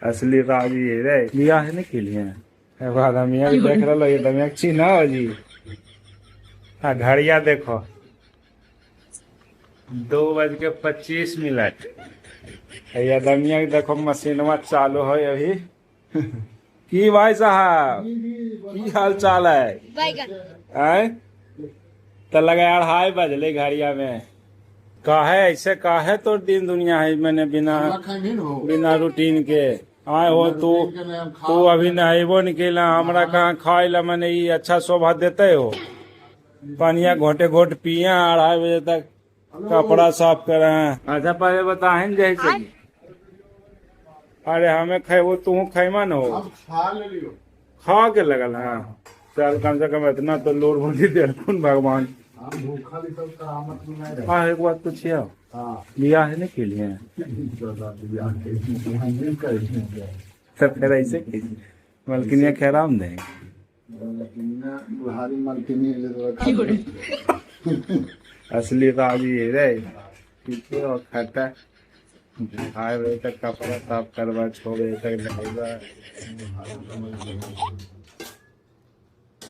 असली राज ये रे। बियाह नहीं के लिए एगो आदमिया के देख रहा ये दमिया के चिन्ह हो जी। हाँ घड़िया देखो 2:25। ये आदमिया के देखो मशीनवा चालू है अभी। की भाई साहब की हाल चाल है? आय तो लगा 2:30 बजले घड़िया में। काहे ऐसे काहे तो दिन दुनिया है मैंने बिना बिना रूटीन के आए हो। तू तू अभी नहेबो नहीं केला, हमरा कहाँ खाए ला मैंने ई अच्छा शोभा देते हो। पानिया घोटे घोट पिया 2:30 बजे तक कपड़ा साफ करे हैं। अच्छा पहले बताहें जैसे अरे हमें खेबो तू खैमा न हो खा के लगल। हाँ चल कम से कम इतना तो लोर बोली देलखुन भगवान। हाँ एक बात पूछिए, बियाह नहीं के लिए तो फिर ऐसे मलकिनिया खेराम देंगे। असली राज ये रे। ठीक है और खाता 2:30 बजे तक कपड़ा साफ करवा, 6 बजे तक नहाइबा।